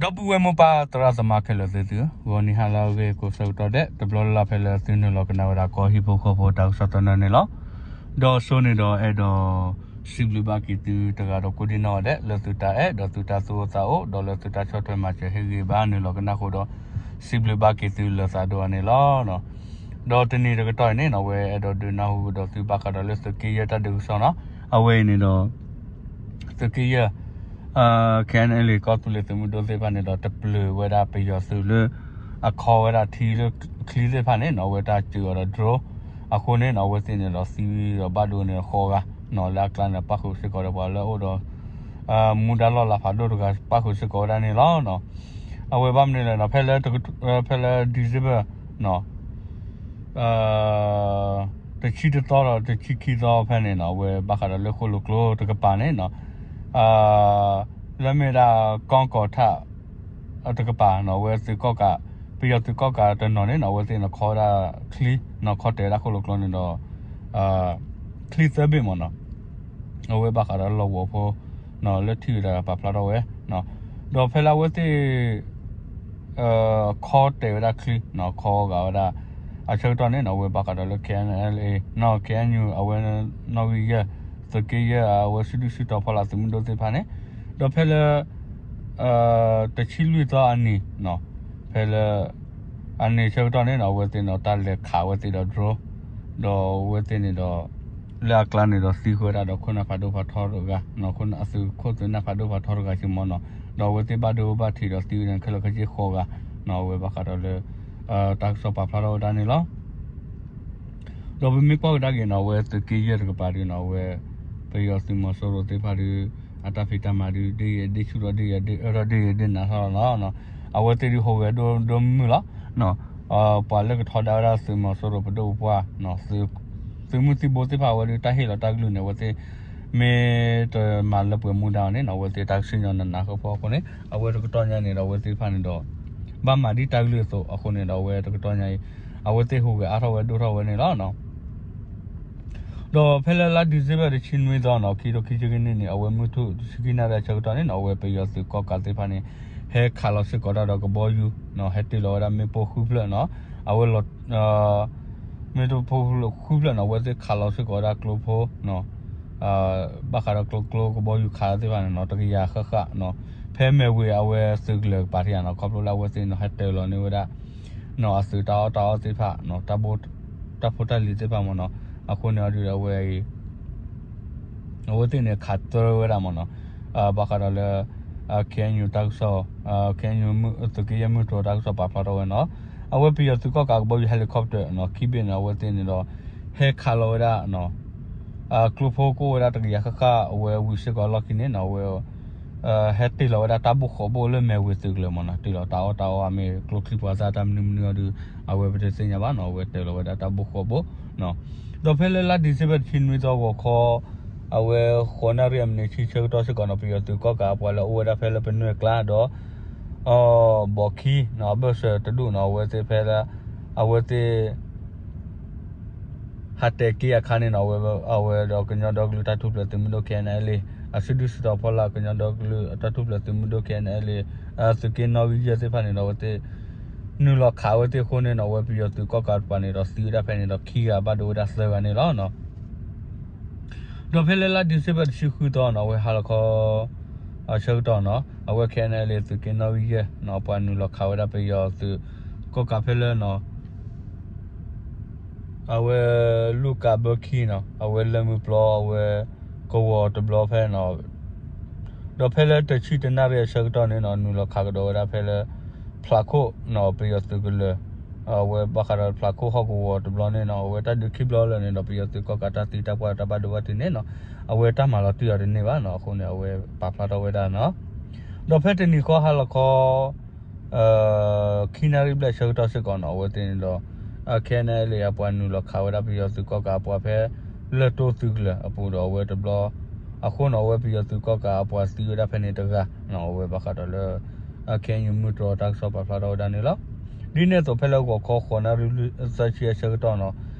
ဒီပုၢ်ဝဲၢ်မိၢ်ပၢ်သရၣ်သမါခဲလၢာ်သ့ၣ်သုဧၢ, ဂီၤနံၤဟါလၢအဂ့ၤကိးဆၢကတီၢ်ဒဲး တဘျီလၢ်လၢ်ဖဲလၢသုနုာ်လီၤကနၣ်ဝဲဒၣ်ကီၢ်ဟံၣ်ဖိဃီဖိတၢ်ကစီၣ်သနၢၣ်န့ၣ်လီၤ. ဒီးစိန့ၣ်ဒီးအဲၣ်ဒိး စံးဘျုးဘၣ်က့ၤသုတဂၤဒီးကိးဒံနီၢ်ဂၤဒဲး လၢသုတၢ်အဲၣ်ဒီးသုတၢ်သူၣ်အိၣ်သးအိၣ် ဒီးလၢသုတၢ်ဆီၣ်ထွဲမၤစၢၤဟ့ၣ်ဂံၢ်ဘါနုာ်လီၤကနၣ်ဃိဒီး စံးဘျုးဘၣ်က့ၤသုလၢသးဒိၣ်အါန့ၣ်လီၤ. ဒီးတနံၤတကတီၢ်အံၤန့ၣ်နီၣ် အဝဲအဲၣ်ဒိးဒုးနၢ်ဟူကဒီးသုဘၣ်ဃးဒီးလၢသုးက့ယဲၢ်တၢ်ဒုးကစီၣ်နီၣ်, အဝဲအံၤန့ၣ်ဒီး သုးက့ယဲၢ် KNLA ကီၢ်သူလ့ၤသုးမုၢ်ဒိၣ်သ့ၣ်တဖၣ်န့ၣ်ဒီး တပျုာ်ဝဲဒၣ်ပယီၤသုးလၢ အခီဝဲဒၣ်ထံလၢချံသ့ၣ်တဖၣ်န့ၣ်နီၣ် အဝဲတၢ်စၢၤအီၤဒီး drone အဃိန့ၣ်နီၣ် အဝဲသ့ၣ်န့ၣ်ဒီးသံဒီးဘၣ်ဒိန့ၣ်ဃိးဂၤ လၢအကျါန့ၣ်ပၣ်ဃုာ်စ့ၢ်ကီးဒီးပှၤလၢအအိၣ်ဒီး မူဒါလီၢ်လၤဖးဒိၣ်တဂၤ ပၣ်ဃုာ်စ့ၢ်ကီးဝဲဒၣ်န့ၣ်လီၤ. အဝဲဘၣ်မနုၤလဲၣ်နီၣ် ဖဲလၢ ဖဲလၢ December တဆံတသီဒီးတဆံခံသီဖဲန့ၣ်နီၣ် အဝဲဘၣ်ဃးဒီးလၢဃိၣ်လိာ်ကျိတကပၤန့ၣ်နီၣ် လၢမ့ၢ်ဒၣ်ကီကီးထၣ်တကပၤနီၣ် အဝဲသုးကီၣ်ကး ပယီၤသုးကီၣ်ကးတနီၤန့ၣ်နီၣ် အဝဲသ့ၣ်န့ၣ်ခီဝဲဒၣ်ချံနီၣ် ခီတဲာ်ဝဲဒၣ်ဃိၣ်လိာ်ကျိန့ၣ်ဒီး ချံသၢဘ့ၣ်မ့ၢ်နီၣ် အဝဲဘၣ်ဃးဒီးလီၢ်ကဝီၤဖိ လၢထံၣ်ဝဲဒၣ်ပာ်ဖျါထီၣ်ဝဲ ဒီးဖဲလၢအဝဲသ့ၣ် ခီတဲာ်ဝဲဒၣ်ချံ ခီဂာ်ဝဲဒၣ် အဆၢကတီၢ်န့ၣ်နီၣ် အဝဲဘၣ်ဃးဒီးလၢ KNLA နီၣ် KNU အဝဲနီၣ်ဂံၢ်ယဲၢ် သုးက့ယဲၢ် အဝဲစုဒုၣ်စုတီၤဖီလာ်သုးမုၢ်ဒိၣ်သ့ၣ်တဖၣ်န့ၣ် ဒီးဖဲလၢ တဆံလွံၢ်သီအနံၤ ဖဲလၢ အနံၤဆၢကတီၢ်န့ၣ်နီၣ် အဝဲသ့ၣ်န့ၣ်ဒီးတၢ်လဲၤခးအဝဲသ့ၣ်ဒီး drone ဒီးအဝဲသ့ၣ်န့ၣ်ဒီး လၢအကျါန့ၣ်ဒီးသံဃုာ်ဝဲဒၣ်ဒီးခိၣ်နၢ်ဖးဒိၣ်ဖးထီတဂၤ ခိၣ်နၢ်အသုးခိၣ်သုးနၢ်ဖးဒိၣ်ဖးထီတဂၤစ့ၢ်ကီးမ့ၢ်နီၣ် ဒီးအဝဲသ့ၣ်ဘၣ်ဒိဘၣ်ထံးဒီးသံဝဲဒၣ်ခဲလၢာ်ခဲဆ့ဃိးဂၤ အဝဲဘၣ်ဃးဒီးလၢ တၢ်ကစီၣ်ပာ်ဖျါထီၣ်ဝဲဒၣ်န့ၣ်လီၤ. ဒီးပမ့ၢ်ကွၢ်ကဒါက့ၤနီၣ် အဝဲသုးက့ယဲၢ်တကပၤဒီးနီၣ် အဝဲ ပယီၤသုးမီၤစိရိၤသ့ၣ်တဖၣ်ဒီး အတၢ်ဖံးတၢ်မၤဒီး ဒ်ယဲဒ်ဆူၣ်ထီၣ် ဒ်ယဲဒ်အၢထီၣ်လီၤ. အဝဲသ့ၣ်ဒုးဟူးဂဲၤဒိၣ်ဒိၣ်မုၢ်မုၢ်လီၤ. ပှၤလၢကထီဒါဝဲဒၣ်သုးမီၤစိရိၤပဒိၣ်ပပှၢ် သုးမုၢ်သံၣ်ဘိသ့ၣ်တဖၣ်အဝဲဒုးတၢ်ဟ့ၣ်လီၤတၢ်ကလုၢ်န့ၣ် အဝဲသ့ၣ် မ့ၢ်တမၤလၢပှဲၤမူဒါအီၤန့ၣ်နီၣ် အဝဲသ့ၣ်တၢ်ကစံၣ်ညီၣ်နးနးဃီဖီအဃိန့ၣ် အဝဲတကတီၢ်ညါန့ၣ်ဒီးအဝဲသ့ၣ်တဖၣ်န့ၣ်ဒီး ဘၣ်မၤဒ်တၢ်ကလုၢ်အသိးအဃိန့ၣ်ဒီး အဝဲတကတီၢ်ညါအံၤ အဝဲသ့ၣ်ဟူးဂဲၤအါထီၣ်ဝဲဒိၣ်ထီၣ်ဝဲန့ၣ်လီၤ. ဒီးဖဲလၢလါ December တဆံနွံသီနီၣ် ခံကထိခံဆံခံနံၣ်န့ၣ် အဝဲမုၢ်ထူၣ်တဆံခံနၣ်ရံၣ်အဆၢကတီၢ်န့ၣ်နီၣ် အဝဲပယီၤသုးကီၣ်ကးသ့ၣ်တဖၣ်န့ၣ် ဟဲခးလီၤစ့ၢ်ကီးတၢ်ဒီးကဘီယူၤ ဟဲတ့ၢ်လီၤဝဲဒၣ်မ့ၣ်ပိၢ်ဃုဖျၢၣ်နီၣ် အဝဲလီၤ မ့ၣ်ပိၢ်ဃုဖျၢၣ်နီၣ် အဝဲသ့ၣ်ခးလီၤစ့ၢ်ကီးဝဲဒၣ်ကျိဖိ ဘၣ်ဃးဒီးကျိကျိကဘီယူၤခးသ့ၣ်တဖၣ်န့ၣ်နီၣ် တကယၤဃၣ်ဃၣ်နီၣ် ဖဲမဲာ်ဝ့ၤအဝဲသုးကလၢၤကပၤထံၣ်ဧါနီၣ် ခီဖျိလၢအဝဲသ့ၣ်န့ၣ် ဟဲတ့ၢ်လီၤန့ၢ်ဝဲဒၣ် အသုးတၢ်အီၣ်တၢ်အီသ့ၣ်တဖၣ် တၢ်ဖိတၢ်လံၤသ့ၣ်တဖၣ်မ့ၢ်နီၣ် အဃိန့ၣ်အီၤဒုးဒီးအဝဲအံၤ အဝဲသ့ၣ်န့ၣ်ခးသၢဝဲဒၣ်မ့ၢ်နီၣ် ဘၣ်ဃးဒီးလၢ KNU တၢ်ကစီၣ် KNU သုးက့ယဲၢ်မုၢ်တြီၤတၢ်ကစီၣ်ပာ်ဖျါထီၣ်ဝဲနီၣ် အဝဲပယီၤသုးကီၣ်ကးကဘီယူၤ helicopter နီၣ် ခံဘ့ၣ်န့ၣ် အဝဲသ့ၣ်န့ၣ်ဒီး ဟဲခးလီၤဝဲဒၣ် ကျိဖိကအိၣ်ဝဲဒၣ်တကယၤဃၣ်ဃၣ် အဝဲဝံၤစ့ၢ်ကီးလီၢ်ခံန့ၣ်နီၣ် အဝဲ ဟဲတ့ၢ်လီၤဝဲဒၣ်တၢ်ဘိၣ်ဃိးဘိၣ်လၢမဲာ်ဝ့ၤသုးကလၢၤမ့ၢ်နီၣ် တ့ၢ်လီၤတၢ်အီၣ်တၢ်အီအမ့ၢ်ကျိချံပှၤသၣ်တၢ်မနုၤမနုၤအီၤဒုး အဝဲပတသ့ၣ်ညါဘၣ်နီၣ် အဝဲတ့ၢ်လီၤဝဲဒၣ်တၢ်ဘိၣ်ဃိးဘိၣ် ဒီးဖဲလၢလါ December တဆံနွံသီဂီၤခီ အဝဲဃိးနၣ်ရံၣ်အမံးနံးဆံဆၢကတီၢ်စ့ၢ်ကီးနီၣ် ပယီၤသုးကီၣ်ကးအပှၤလၢအအိၣ်ဝဲဒၣ်ဖဲလၢပနွဲၢ်ကျါဒီး ဘီၣ်ခံနီၣ် အဘၢၣ်စၢၤတဒူၣ်နီၣ် အဝဲသ့ၣ်ဖဲလၢ အဝဲသ့ၣ် ဟးတဲာ်က့ၤအခါန့ၣ်နီၣ် အဝဲဒီးကညီဒီကလုာ်တၢ်ထူၣ်ဖျဲးသုးမုၢ်ဒိၣ် KNLA အစုဒုၣ်စုတီၤဖီလာ် ကညီဒီကလုာ်တၢ်ထူၣ်ဖျဲးသုးမုၢ်ဒိၣ် KNLA သုးက့နီၣ်ဂံၢ်ယဲၢ်သ့ၣ်တဖၣ်န့ၣ်ဒီး အဝဲသ့ၣ် နုာ်လီၤခးဝဲသ့ၣ်အဃိန့ၣ်နီၣ် အဝဲပယီၤသုးကီၣ်ကးတပၤန့ၣ်ဒီးသံဝဲဒၣ်ဖဲန့ၣ်ဒီးခံဂၤဘၣ်ဒိဝဲဒၣ်သၢဂၤန့ၣ်လီၤ. ဒီးဖဲလၢလါ December တဆံဃုသီနီၣ် အဝဲဟါလီၤခီ အဆၢကတီၢ်နီၣ် အဝဲ KNLA သုးက့နီၣ်ဂံၢ်ယဲၢ်နီၣ် ပှၤနုာ်လီၤခးဝဲဒၣ်ပယီၤသုးကီၣ်ကးဖဲလၢနီၣ် အဝဲလူၣ်ကးဘၢခံနီၣ် အဝဲလၢၢ်မုၢ်ပျီ အဝဲကဝီၤတဘျီဖဲနီၣ် ဒီးဖဲလၢတဆံတနၣ်ရံၣ်အဆၢကတီၢ်န့ၣ်နီၣ် နုာ်လီၤခးကဒီးဝဲဒၣ်ဖဲလၢ ဖျးခိၣ်နီၣ် ပယီၤသုးကလၢၤ အဝဲဘၣ်ဃးဒီးဖျးခိၣ်ဟီၣ်ကဝီၤတဘျီန့ၣ်နီၣ် အဝဲတၢ်ဒုးခံဘျီလၢာ်န့ၣ်ဒီး ပယီၤသုးကီၣ်ကးတၢ်သံတၢ်ပှၢ်တၢ်ဘၣ်ဒိဘၣ်ထံးန့ၣ်နီၣ် အဝဲတၢ်မၤလီၤတံၢ်အီၤတန့ၢ်ဘၣ်နီၣ် အဃိန့ၣ် အဝဲပာ်ဖျါထီၣ်ဝဲဒၣ်နီၣ် ဒီးဖဲတနံၤဃီဟါလီၤခီ ခံနၣ်ရံၣ်ဘျဲၣ်ဆၢကတီၢ်စ့ၢ်ကီးနီၣ် အဝဲသ့ၣ်န့ၣ်ဒီး KNLA အပှၤနုာ်လီၤခးဝဲဒၣ်ပယီၤသုးကီၣ်ကးအပှၤဖဲ လၢၢ်တိၢ်သုးကလၢၤအပူၤဒီးအဝဲတဘျီ အဃိနီၣ် အဝဲပယီၤသုးကီၣ်ကးအပှၤသံဝဲဒၣ်ဖဲန့ၣ်တဂၤနီၣ် အဝဲဘၣ်ဃးဒီးလၢ KNU မုၢ်တြီၤတၢ်ကစီၣ်ပာ်ဖျါထီၣ်ဝဲဒၣ်န့ၣ်လီၤ. ဒ်န့ၣ်အသိးဖဲလၢဂီၤခီဃိးနၣ်ရံၣ်သၢဆံအဆၢကတီၢ်နီၣ်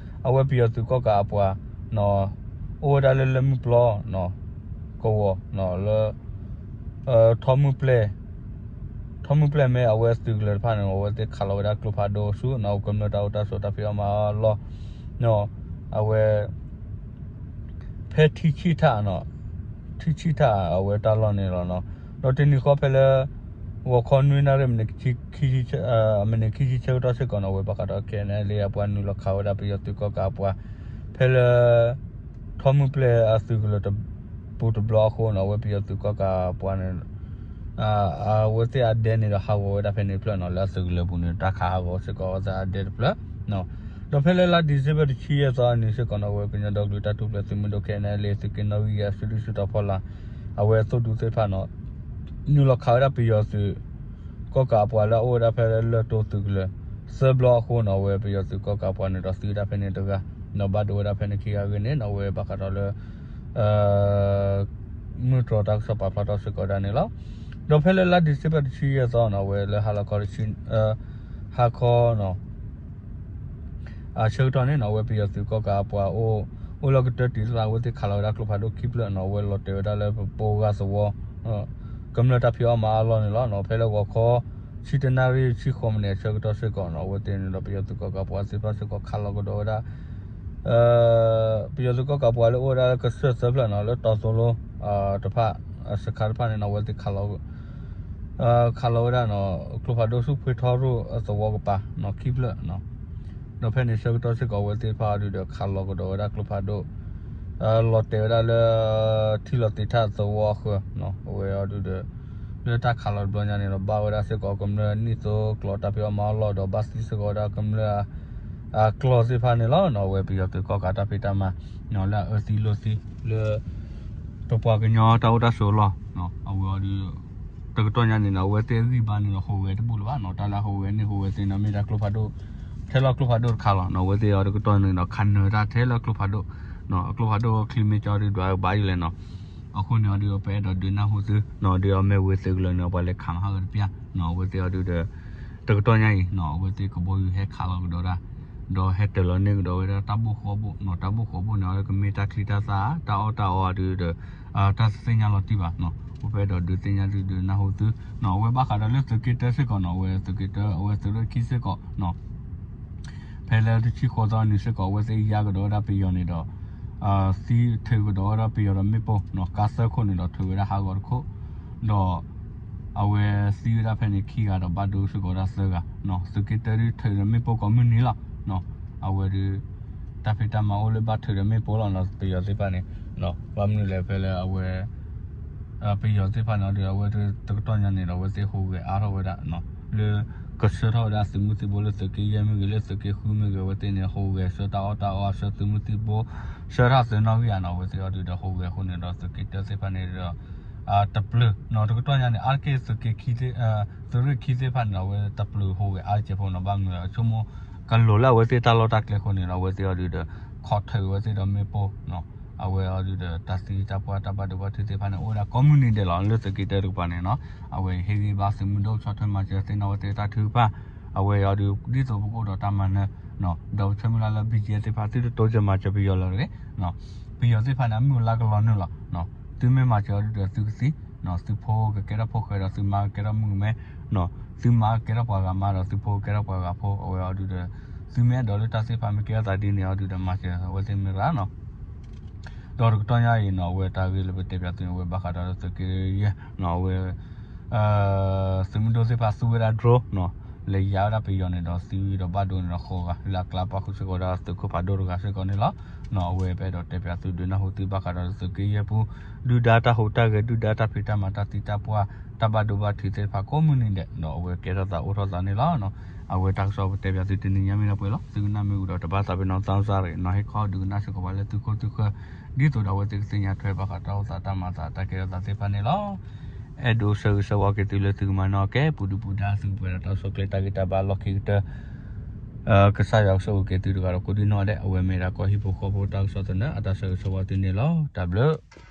အဝဲပယီၤသုးကီၣ်ကးအပှၤနီၣ် အိၣ်ဝဲဒၣ်လၢလၢၢ်မုၢ်ပျီနီၣ် ကဝီၤနီၣ် လၢ ထီမုၢ်ပျဲၢ် ထီၣ်မုၢ်ပျဲၢ်မ့ၢ်အဝဲသုးကလၢၤတဖၣ်န့ၣ် အဝဲသ့ၣ်ခးလီၤဝဲဒၣ်ကျိဖးဒိၣ်ဆူ နီၣ် ကမျၢၢ်တၢ်အိၣ်တၢ်ဆိးတၢ်ဖံးအီၣ်မၤအီၣ်အလီၢ် နီၣ် အဝဲ ဖဲထံဆံၣ်ထၣ်နီၣ် ထံဆံၣ်ထၣ်အဝဲတၢ်လီၢ်န့ၣ်လီၤနီၣ်. ဒီးတနံၤဃီဖဲလၢ ဂီၤခီနွံနၣ်ရံၣ် မံးနံးခံဆံဆၢကတီၢ်စ့ၢ်ကီးနီၣ် အဝဲဘၣ်ဃးဒီး ခဲအံၤန့ၣ် လၢအပှၤနုာ်လီၤခးဝဲဒၣ်ပယီၤသုးကီၣ်ကးအပှၤ ဖဲလၢ ထီၣ်မုၢ်ပျဲၢ်အသုးကလၢၤတပူၤတဘျီအဃိနီၣ် အဝဲပယီၤသုးကီၣ်ကးအပှၤန့ၣ် အဝဲသ့ၣ်အဒဲန့ၣ်ဒီးဟးဂီၤဝဲဒၣ်ဖဲန့ၣ်တဖျၢၣ်နီၣ် လၢအသုးကလၢၤပူၤန့ၣ် တၢ်ခးဟးဂီၤစ့ၢ်ကီးအဝဲသ့ၣ်အဒဲတဖျၢၣ် ဒီးဖဲလၢလါဒံၣ်စ့ဘၢၣ်တဆံယဲၢ်သီအနံၤစ့ၢ်ကီးနီၣ် အဝဲကညီဒီကလုာ်တၢ်ထူၣ်ဖျဲးသုးမုၢ်ဒိၣ် ခဲအံၤန့ၣ် လၢသုးက့ နီၣ်ဂံၢ်ယဲၢ် စုဒုၣ်စုတီၤဖီလာ် အဝဲသိၣ်ဒူသ့ၣ်တဖၣ်နီၣ် နုာ်လီၤခးဝဲဒၣ်ပယီၤသုး ကီၣ်ကးအပှၤလၢအအိၣ်ဝဲဒၣ်ဖဲလၢလၢၢ်တိသုးကလၢၤ သၢဘျီအဃိနီၣ် အဝဲပယီၤသုးကီၣ်ကးအပှၤန့ၣ်ဒီးသံဝဲဒၣ်ဖဲန့ၣ်တဂၤ ဒီးဘၣ်ဒိဝဲဒၣ်ဖဲန့ၣ်ခံဂၤအဂ့ၢ်န့ၣ်နီၣ် အဝဲဘၣ်ဃးဒီးလၢ မုၢ်တြီၤတၢ်ကစီၣ်ပာ်ဖျါထီၣ်စ့ၢ်ကီးဝဲဒၣ်န့ၣ်လီၤ. ဒီးဖဲလၢလါဒံၣ်စ့ဘၢၣ်တဆံယဲၢ်သီနီၣ် အဝဲလၢဟါလီၤခီတဆံ ဟါခီနီၣ် အဆၢကတီၢ်န့ၣ်နီၣ် အဝဲပယီၤသုးကီၣ်ကးအပှၤအိၣ် အိၣ်လၢကတၢၢ်တံာ်သး အဝဲသ့ၣ်ခးလီၤဝဲဒၣ်ကျိဖးဒိၣ်ခံဖျၢၣ်နီၣ် အဝဲလီၤတဲာ်ဝဲဒၣ်လၢပပိဂၤသဝီ ကမျၢၢ်တၢ်ဖံးအီၣ်မၤအီၣ်အလီၢ်န့ၣ်လီၤ. ဖဲလၢဂီၤခီ ဆံတနၣ်ရံၣ်ဆံဃိးမံးနံးအဆၢကတီၢ်စ့ၢ်ကီးနီၣ် အဝဲသ့ၣ်န့ၣ်ဒီးပယီၤသုးကီၣ်ကးအပှၤသ့ၣ်တဖၣ်စ့ၢ်ကီးခးလီၤကဒီးဝဲဒၣ် ပယီၤသုးကီၣ်ကးအပှၤလၢအိၣ်ဝဲဒၣ်လၢကစၢၢ်သၢဖျၢၣ်နီၣ် လၢတီၤသိလိ တဖၣ် စခါတဖၣ်န့ၣ်နီၣ် အဝဲသ့ၣ်ခးလီၤ ခးလီၤဝဲဒၣ်နီၣ် ကျိဖးဒိၣ်ဆူဖှ့ထီရိၣ်အသဝီကပၤနီၣ် ခံဖျၢၣ်နီၣ် ဒီးဖဲန့ၣ်ဆၢကတီၢ်စ့ၢ်ကီး အဝဲသ့ၣ်တဖၣ်အီၤဒုးဒီးခးလီၤကဒီးဝဲဒၣ်ကျိဖးဒိၣ် လီၤတဲာ်ဝဲဒၣ်လၢ ထံလီၤသ့ၣ်ထၣ်သဝီအဃၢၤနီၣ် အဝဲအီၤဒုးဒီး လၢတၢ်ခးလီၤတဘျီညါန့ၣ်ဒီး ဘၣ်ဝဲဒၣ်စ့ၢ်ကီးကမျၢၢ်နံၣ်သိကျိးတၢ်ဖံးအီၣ်မၤအီၣ်အလီၢ်ဒီး ဘၣ်သံစ့ၢ်ကီးဝဲဒၣ်ကမျၢၢ် အကျီၢ်သ့ၣ်တဖၣ်န့ၣ်လီၤနီၣ်. အဝဲပယီၤသုးကီၣ်ကးတၢ်ဖံးတၢ်မၤနီၣ် လၢအအၢသံလိာ်သံလၢ ပပှၤကညီတၢ်အိၣ်တၢ်ဆိးအလီၢ်နီၣ် အဝဲအီၤဒုး တကတီၢ်ညါန့ၣ်နီၣ် အဝဲသ့ၣ်အဂံၢ်ဘါန့ၣ်ဒီး ဟူးဂဲၤတဘူၣ်လၢၤဘၣ်နီၣ်. တၢ်လၢအဟူးဂဲၤန့ၣ် ဟူးဂဲၤသ့န့ၣ် မ့ၢ်ဒၣ်ကျိဖးဒိၣ် ထဲလီၤကျိဖးဒိၣ်တခါလီၤနီၣ်. အဝဲသ့ၣ်အီၤတကတီၢ်န့ၣ်ဒီး ခးနၢၤတၢ်ထဲလၢကျိဖးဒိၣ်နီၣ်. အကျိဖးဒိၣ်ချံမ့ၢ်ကၠီဒုးဒွးဘၣ်ယလဲၣ်နီၣ်. အဃိန့ၣ်အီၤဒုး ပအဲၣ်ဒိးဒုးနၢ်ဟူသုနီၣ် ဒုးအီၤမ့ၢ်ဝ့ၤသုးကလၢၤန့ၣ် ပှၤလဲၤခးမၤဟးဂီၤတပျၢ်နီၣ်. အဝဲသ့ၣ်အီၤဒုးဒီး တကတီၢ်ညါအံၤနီၣ် အဝဲသ့ၣ်ကဘီယူၤဟဲခးလီၤကဒီးဒၣ် ဒီးဟဲတၢၤလီၤန့ၢ်ကဒီးဝဲဒၣ်တၢ်ဘိၣ်ဃီဘိၣ်နီၣ်. တၢ်ဘိၣ်ဃီဘိၣ်န့ၣ် အဝဲကမ့ၢ်တၢ်ချံတၢ်သၣ် တၢ်အီၣ်တၢ်အီအီၤဒုးဒီး တၢ်သ့ၣ်ညါလီၤတံၢ်ဘၣ်နီၣ်. ပအဲၣ်ဒိးဒုးသ့ၣ်ညါသုဒုးနၢ်ဟူသုနီၣ်. အဝဲဘၣ်ဃးဒီးလၢသုးက့တၢစ့ၢ်ကီးနီၣ် အဝဲသုးက့တၢ အဝဲသုးရ့ၣ်ခံစ့ၢ်ကီးနီၣ် ဖဲလၢတဆံဃိးသီအနံၤစ့ၢ်ကီး အဝဲသ့ၣ်ယါကဒီးဝဲဒၣ်ပယီၤန့ၣ်ဒီး သံထုးကဒီးဝဲဒၣ်ပယီၤဒီးမ့ၣ်ပိၢ်နီၣ် ကါသၢခိၣ်န့ၣ်ဒီးထုးဝဲဒၣ်ဟးဂီၤတခိၣ် ဒီး အဝဲသံဝဲဒၣ်ဖဲန့ၣ်ခံဂၤဒီးဘၣ်ဒိစ့ၢ်ကီးဝဲဒၣ်သၢဂၤနီၣ်. သုးက့တၢဒုးထုးဒီးမ့ၣ်ပိၢ်ကိးမုၢ်နံၤလီၤနီၣ်. အဝဲဒုး တၢ်ဖံးတၢ်မၤအိၣ်လၢဘၣ်ထုးဒီးမ့ၣ်ပိၢ်လီၤနီၣ် ပယီၤသ့ၣ်တဖၣ်န့ၣ်နီၣ်. ဘၣ်မနုၤလဲၣ်ဖဲလၢအဝဲ ပယီၤသ့ၣ်တဖၣ်န့ၣ်ဒီး အဝဲတကတီၢ်ညါန့ၣ်ဒီး အဝဲသ့ၣ်ဟူးဂဲၤအါထီၣ်ဝဲဒၣ်နီၣ် လၢ ကဆှၢထီၣ်ဝဲဒၣ်သုးမုၢ်သံၣ်ဘိလၢသုးက့ယဲၢ်မ့ၢ်ဂ့ၤ လၢသုးက့ဃုမ့ၢ်ဂ့ၤ အဝဲသ့ၣ်န့ၣ် ဟူးဂဲၤဆှၢတၢ်အီၣ်တၢ်အီ ဆှၢသုးမုၢ်သံၣ်ဘိ ဆှၢထီၣ်သုးနီၣ်ဂံၢ်ဧါနီၣ်. အဝဲသ့ၣ်အီၤဒုးဒီးဟူးဂဲၤအဃိန့ၣ်ဒီး သုးက့တၢသ့ၣ်တဖၣ်န့ၣ်ဒီး တပျုာ်နီၣ်. တကတီၢ်ညါန့ၣ် အါတက့ၢ်သုးက့ သုးရ့ၣ်ခံသ့ၣ်တဖၣ်န့ၣ် အဝဲတပျုာ်ဟူးဂဲၤအါတက့ၢ်ဖိနီၣ်. ဘၣ်မနုၤလဲၣ် အဆိကမိၣ် ကလိၤလၢအဝဲသ့ၣ်တၢ်လီၢ်တၢ်ကျဲအဃိန့ၣ်ဒီး အဝဲသ့ၣ်အီၤဒုးဒီး ခိးထုးဝဲသ့ၣ်ဒီးမ့ၣ်ပိၢ်နီၣ်. အဝဲအီၤဒုးဒီး တၢ်သံတၢ်ပှၢ်တၢ်ဘၣ်ဒိဘၣ်ထံးသ့ၣ်တဖၣ်န့ၣ် အိၣ်ဝဲဒၣ်ကိးမုၢ်နံၤဒဲးလီၤ. လၢသုးက့တၢတကပၤန့ၣ်နီၣ် အဝဲဟ့ၣ်ဂံၢ်ဘါသုးမုၢ်ဒိၣ်ဆီၣ်ထွဲမၤစၢၤသ့ၣ်နီၣ် အဝဲသ့ၣ်တၢ်ထုကဖၣ် အဝဲအီၤဒုး ဒ်သိးပကအိၣ်ဒီးတၢ်မၤနၢၤနီၣ်. ဒီးပဆၢမုၢ်လၢ်လၢ ဘံၣ်ကၠဲသ့ၣ်တဖၣ် သုတတိစၢၤမၤစၢၤပယီၤလၢၤတဂ့ၤနီၣ်. ပယီၤသ့ၣ်တဖၣ်န့ၣ် အမုၢ်အလါကလီၤနုာ်လီၤနီၣ်. သုမ့ၢ်မၤစၢၤအီၤဒုးဒီးသုကသံနီၣ်. သုဖိကကဲထီၣ်ဖိဃဲဒီးသုမါကကဲထီၣ်မုၣ်ကမဲနီၣ်. သုမါကကဲထီၣ်ပှၤဂၤမါဒီးသုဖိကကဲထီၣ်ပှၤဂၤဖိ အဝဲအီၤဒုးဒီး သုမ့ၢ်အဲၣ်ဒိးလၢတၢ်သ့ၣ်တဖၣ်မ့ၢ်ကဲထီၣ်သးဒ်န့ၣ်အီၤဒုးဒီး မၤစၢၤအဝဲသ့ၣ်မ့ၢ်ရၣ်နီၣ်. ဒီးတကတီၢ်ညါအံၤနီၣ် အဝဲတၢ်ဂ့ၢ်လၢပတဲပၠးသုန့ၣ် အဝဲဘၣ်ဃးဒီးလၢသုးက့ယဲၢ်နီၣ် အဝဲ သုးမုၢ်ဒိၣ်သ့ၣ်တဖၣ်သူဝဲဒၣ် drone နီၣ် လဲၤယါဝဲဒၣ်ပယီၤန့ၣ်ဒီး သံဝံၤဒီးဘၣ်ဒိန့ၣ်ဒီးဃိးဂၤ လၢအကျါပာ်ဃုာ်စ့ၢ်ကီးဝဲဒၣ်သုးခိၣ်ဖးဒိၣ်တဂၤစ့ၢ်ကီးန့ၣ်လီၤနီၣ်. အဝဲပအဲၣ်ဒိးတဲပၠးသုဒုးနၢ်ဟူသုဘၣ်ဃးဒီးလၢသုးက့ယဲၢ်ပူၤ ဒုၣ်ဒါတၢ်ဟူးတၢ်ဂဲၤ ဒုၣ်ဒါတၢ်ဖံးတၢ်မၤ တၢ်သံတၢ်ပှၢ် တၢ်ဘၣ်ဒိဘၣ်ထံးသ့ၣ်တဖၣ်ကိးမုၢ်နံၤဒဲးနီၣ် အဝဲကဲထီၣ်သးအိၣ်ထီၣ်သးန့ၣ်လီၤ. အဝဲတၢ်ကစီၣ်ပတဲပၠးသုတနံၤညါမ့ၢ်ဒၣ်ပှဲၤလီၤ. သုကနၣ်မ့ၢ်ဝံၤဒီးတဘၣ်သးပ့ၤနီၣ်သးစၢ်ရ့ၣ်နီၣ် ဟ့ၣ်ခီဒုးကနၣ်စ့ၢ်ကီးပှၤလၢသုခိၣ်သုဃၢၤ ဒ်သိးဒီးအဝဲသ့ၣ်ကသ့ၣ်ညါထွဲဘၣ်ဃးတၢ်အိၣ်သးတၢ်မၤသးတၢ်ကဲထီၣ်သးသ့ၣ်တဖၣ်န့ၣ်လီၤ. အဲၣ်ဒိးဆၢဂ့ၤဆၢဝါက့ၤသုလၢသုကမၤနၢၤကဲ ပူၤဒုပူၤဒါသုကပှဲၤဒီးတၢ်အိၣ်ဆူၣ်အိၣ်ချ့တၢ်ဂံၢ်တၢ်ဘါလီၢ်ခံကတၢၢ် ကစၢ်ယွၤကဆိၣ်ဂ့ၤက့ၤသုတဂၤဒီးကိးဒံနီၢ်ဒဲး အဝဲမ့ၢ်ဒၣ်ကီၢ်ဟံၣ်ဖိဃီဖိတၢ်ကစီၣ်သနၢၣ် အတၢ်ဆၢဂ့ၤဆၢဝါသုန့ၣ်လီၤ. တၢ်ဘျုး